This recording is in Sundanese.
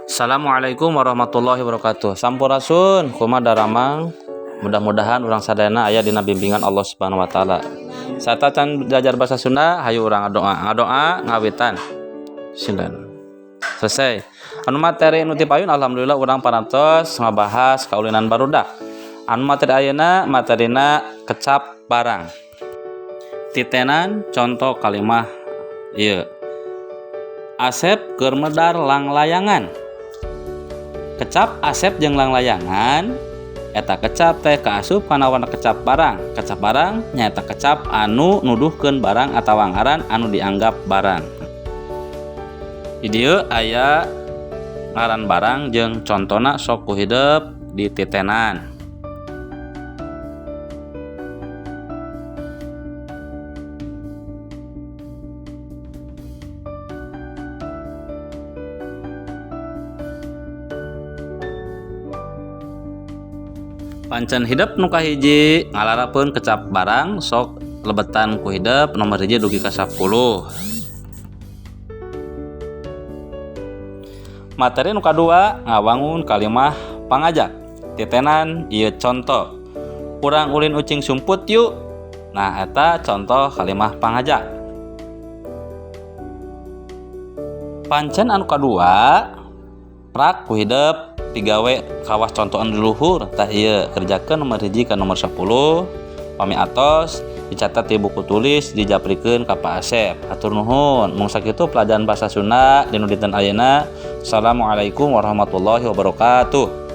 Assalamualaikum warahmatullahi wabarakatuh. Sampurasun, kumaha daramang. Mudah-mudahan urang sadayana aya dina bimbingan Allah Subhanahu wa taala. Satacan belajar bahasa Sunda, hayu urang ngadoa. Ngadoa ngawitan. Bismillah. Selesai. Anu materi nu ti payun alhamdulillah urang parantos ngabahas kaulinan barudak. Anu materi ayeuna materina kecap barang. Titenan contoh kalimah ieu. Asep keur medar langlayangan. Kecap Asep jeung langlayangan eta kecap teh kaasup kana warna kecap barang. Kecap barang nyaeta kecap anu nuduhkeun barang atawa ngaran anu dianggap barang. Di dieu aya ngaran barang jeung contona sok ku hidep dititenan. Pancen hidep nu kahiji ngalarapeun kecap barang sok lebetan ku hidep nomor 1 dugi ka 10. Materi nu kadua ngawangun kalimah pangajak. Titenan ieu conto. Urang ulin ucing sumput yuk. Nah eta contoh kalimah pangajak. Pancen anu kadua prak ku hidep pigawe kawas contoh anu luhur tah ieu kerjakeun nomor 1 ka nomor 10 pami atos dicatat di buku tulis dijaprikeun ka Pak Asep. Hatur nuhun mung sakitu pelajaran bahasa Sunda dinu dinten ayeuna. Assalamualaikum warahmatullahi wabarakatuh.